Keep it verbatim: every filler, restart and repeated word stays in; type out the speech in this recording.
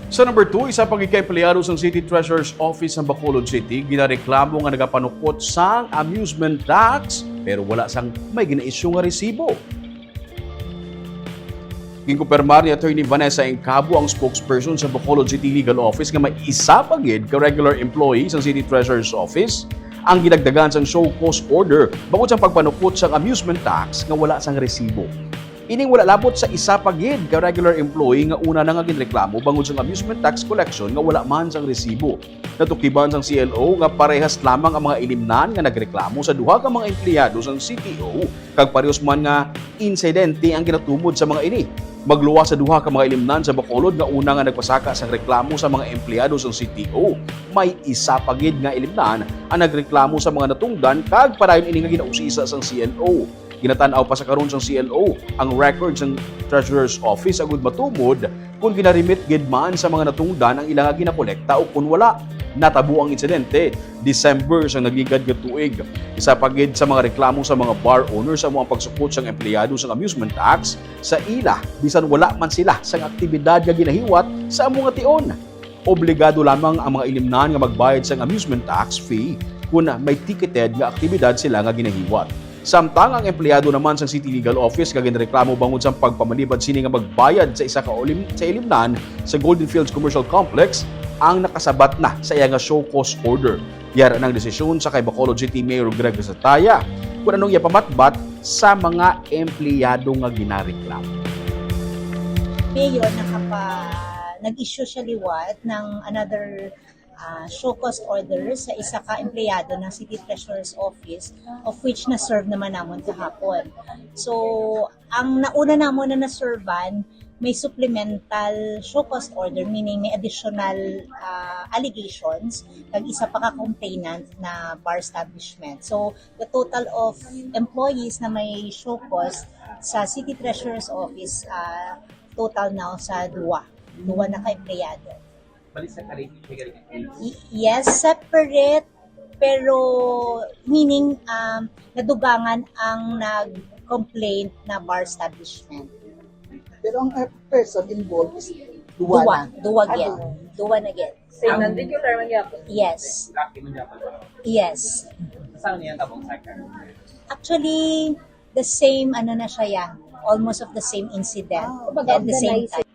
Sa number two, isa pa gid ka empleyado sang City Treasurer's Office sa Bacolod City ginareklamo nga nagapanukot sang amusement tax pero wala sang may gina-issue nga resibo. Ginkumpirmar ni Attorney Vanessa Encabo, ang spokesperson sa Bacolod City Legal Office, nga may isa pa gid ka regular employee sang City Treasurer's Office ang ginagdagan sang show cause order bangod sa pagpanukot sang amusement tax nga wala sang resibo. Ining wala labot sa isa pa gid ka regular employee nga una na nga ginreklamo bangod sang amusement tax collection nga wala man sang resibo. Natukiban sang C L O nga parehas lamang ang mga ilimnan nga nagreklamo sa duha ka mga empleyado sang C T O, kag parehas man nga insidente ang ginatumod sa mga ini. Magluwas sa duha ka mga ilimnan sa Bacolod nga una nga nagpasaka sang reklamo sa mga empleyado sang C T O, may isa pa gid nga ilimnan ang nagreklamo sa mga natungdan, kag padayon ini nga ginausisa sang C L O. Ginatan-aw pa sa karon sang C L O ang record sang Treasurer's Office agud matumod kon gina-remit gid man sa mga natungdan ang ila nga ginakolekta o kon wala. Natabo ang insidente December sang nagligad nga tuig. Isa pa gid sa mga reklamo sa mga bar owners amo ang pagsukot sang empleyado sang amusement tax sa ila bisan wala man sila sang aktibidad nga ginahiwat sa amo nga tion. Obligado lamang ang mga ilimnan nga magbayad sang amusement tax fee kon may ticketed nga aktibidad sila nga ginahiwat. Samtang ang empleyado naman sang City Legal Office nga ginreklamo bangod sang pagpamalibad sini nga magbayad sa isa ka ulim-, sa ilimnan sa Golden Fields Commercial Complex ang nakasabat na sa iya nga show cause order. Yara ang desisyon sa kay Bacolod City Mayor Greg Sataya kung anong iya pamatbat sa mga empleyado nga ginareklamo. Mayor nakapa nag-issue siya liwat ng another ah, show cause order sa isa ka empleyado ng City Treasurer's Office, of which na-serve naman namon kahapon. So, ang nauna namon na na-servean, may supplemental show cause order, meaning may additional ah, allegations kag isa pa ka complainant na bar establishment. So, the total of employees na may show cause sa City Treasurer's Office, ah, total now sa duwa. Duwa na ka empleyado. Bali separate yung legal case. Y- yes, separate, pero meaning um, nadugangan ang nag-complaint na bar establishment. Pero ang uh, person involved is duwa Duwa, na. duwa Ah, gid. duwa. Duwa na gid. Same nang regular man gyapon. Yes. Laki man dapat. Yes. Saan niya tabong sa kan? Actually, the same ano na siya ya. Almost of the same incident. Ah, And the same time.